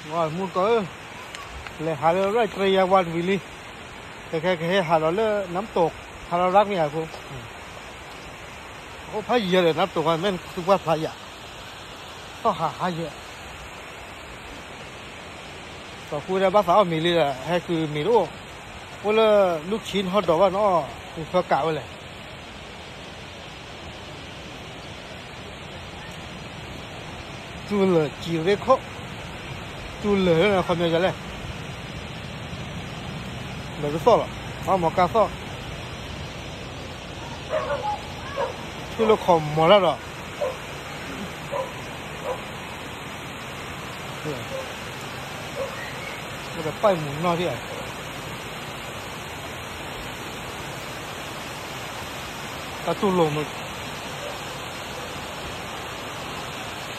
မူကီၢ်ဧၢ, လဲၤဟးလၢ ရၢၢ်တြယၤဝါတဝံၤလံ, ခဲကဟဲဟးလီၤလၢ น้ำตกทารรัก မ့ၢ်ဧါဖိ, အိၣ်ဖးယံၤဒီး น้ำตก မ့ၢ်သုပှၢ်ဖျါယၤ, ထီၣ်ဟးဟးယဲၢ် စီၤဃုဒၣ်ဘၣ်သးအီၣ်မ့ၤလံဒီး ဟဲကုၤမ့ၤတအိၣ်, အိၣ်လၢ ลูกชิ้น hot dog ဘၣ်နီၤ, ပူၤဖၢကးဝဲလဲၣ်. တူၢ်လၢာ်ကံရ့ခိၣ်, တူၢ်လၢာ်လၢအခီပညီလဲၣ်, လၢာ်တသီၣ်လီၤ, အီၣ်မီၤကါသီၣ်, ထူၣ်လၢခီၣ်မီၤတၢ်ဒီး ဒီးပၢ်မုၢ်နီၢ်ဒံးဧါ, တၢ်တူၢ်လိာ်မုာ်,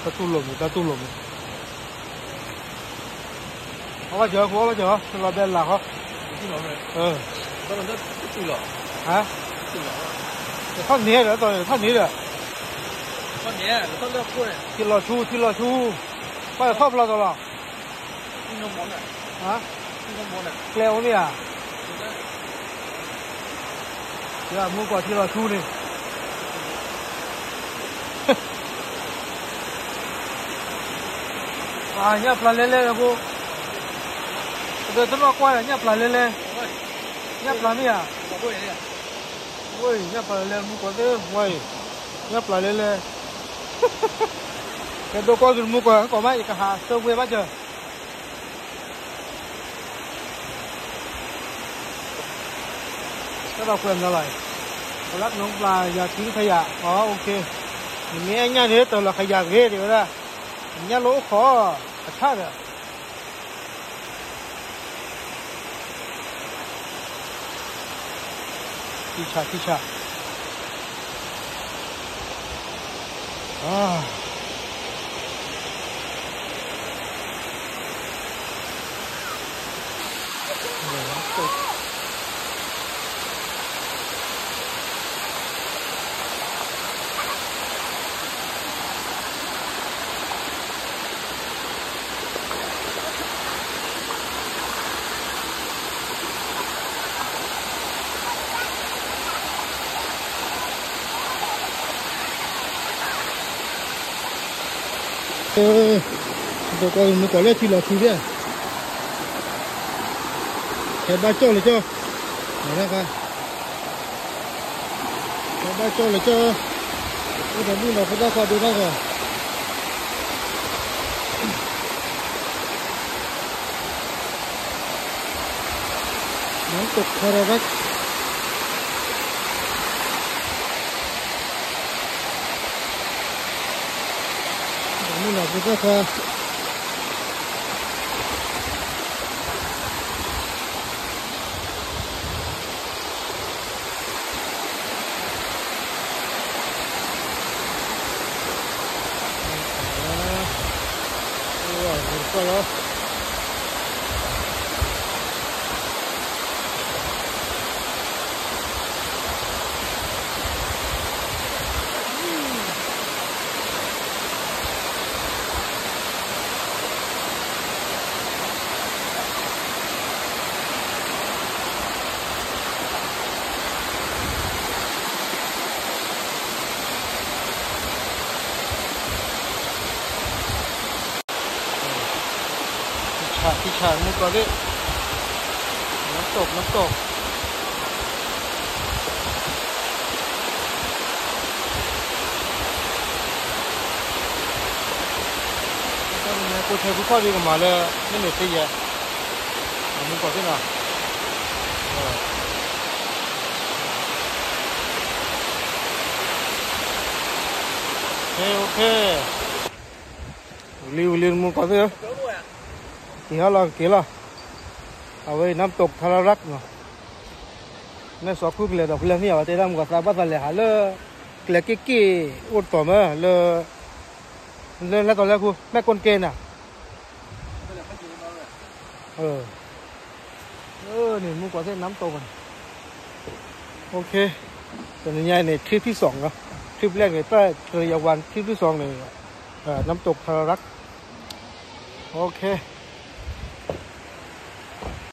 တၢ်တူၢ်လိာ်မုာ်, တၢ်တူၢ်လိာ်မုာ်, အီၣ်ဘၣ်စၢၤ ဖိအီၣ်ဘၣ်စၢၤ, လီၤဘဲလၢ်ဃီ, ဟါ, ထီၣ်န့ၢ်ဒီး ထီၣ်န့ၢ်ဒီး, ထံလီၤဆူ ထံလီၤဆူ, ဘၣ်ဒီးထီၣ်ဖျါသီလီၤ, ဟါ, ကျဲအိၣ်မ့ၢ်ဧါ, မူကီၢ်ထံလီၤဆူန့ၣ် ပှၤညၣ်ပျၢ်လဲလဲလၢဖိ, ပတနီၣ်ကွၢ်ဒီး ညၣ်ပျၢ်လဲလဲ, ညၣ်ပျၢ်မ့ၢ်ဧါ, ဝဲ, ညၣ်ပျၢ်လဲလဲ မူကီၢ်သ့ၣ်ဝဲအံၤ, ညၣ်ပျၢ်လဲလဲ, ကဲဒိကွၢ်က့ၤမူကီၢ် ကီၢ်မး ယကဟးသၢဝဲဘၣ်စၢၤ တၢ်ဒီးကွဲးမနီၤလီၤ, ပလၢကနုံပျၢ်ယၤထံခယၣ်, အ OK, နမ့ၢ်အဲၣ်ညၣ်န့ၣ် တၢ်လီၤခယၣ်ဂ့ၤ တဲဝဲဒၣ်, ညၣ်လိၣ်အိၣ်ခိး, အဆၣ်ဒီး ထံဆး ထံဆး ဒီးကွၢ်မူကီၢ်လၢထံလီၤထူသ့ၣ်, ဟဲဘၣ်ကၠီၣ်လၢကၠီၣ်, မၤတၢ်ခါ, ဟဲဘၣ်ကၠီၣ်လၢကၠီၣ်, အိၣ်ဒီးမုၢ်ဒီးဖိသၣ်ခွါဒိတၢ်ဂီၤ น้ำตกทารรัก မုၢ်နၤဖိသၣ်ခွါ ထံဆး ထံဆး မူကီၢ်သ့ၣ်, น้ำตก น้ำตก တၢ်နမဲကိးထဲဖုခီၣ်ဒ်ကမၤလၢ မ့ၢ်န့ၣ်သ့ယဲ, မူကီၢ်သ့ၣ်နီၤ, โอเค โอเค ဝံၤလံ ဝံၤလံ မူကီၢ်သ့ၣ်ဧၢ, က့ၤဟီလီၤ က့ၤလီၤ, အဝဲအံၤ น้ำตกทารรัก နီၤ, မ့ၢ်စီၤခူကလဲၤဒီးဖဲလဲၣ်မ့ၢ်အဝဲတဲဒၣ်မူကီၢ်သးဘၣ်သးလဲၤဟးလၢ ကျဲက့ၣ်က့ၣ် အိၣ်တတီၤမး လၢ လၢလဲၤတီၤလဲၤခူ แม่กลเกณฑ์ နၤ, န့ၣ် မူကီၢ်သ့ၣ် น้ำตก န့ၣ်, โอเค တနံၤညါအံၤန့ၣ် ทริปที่สอง နီၤ, ทริปแรกန့ၣ် တြယၤဝါ ทริปที่สอง န့ၣ် น้ำตกทารรัก โอเค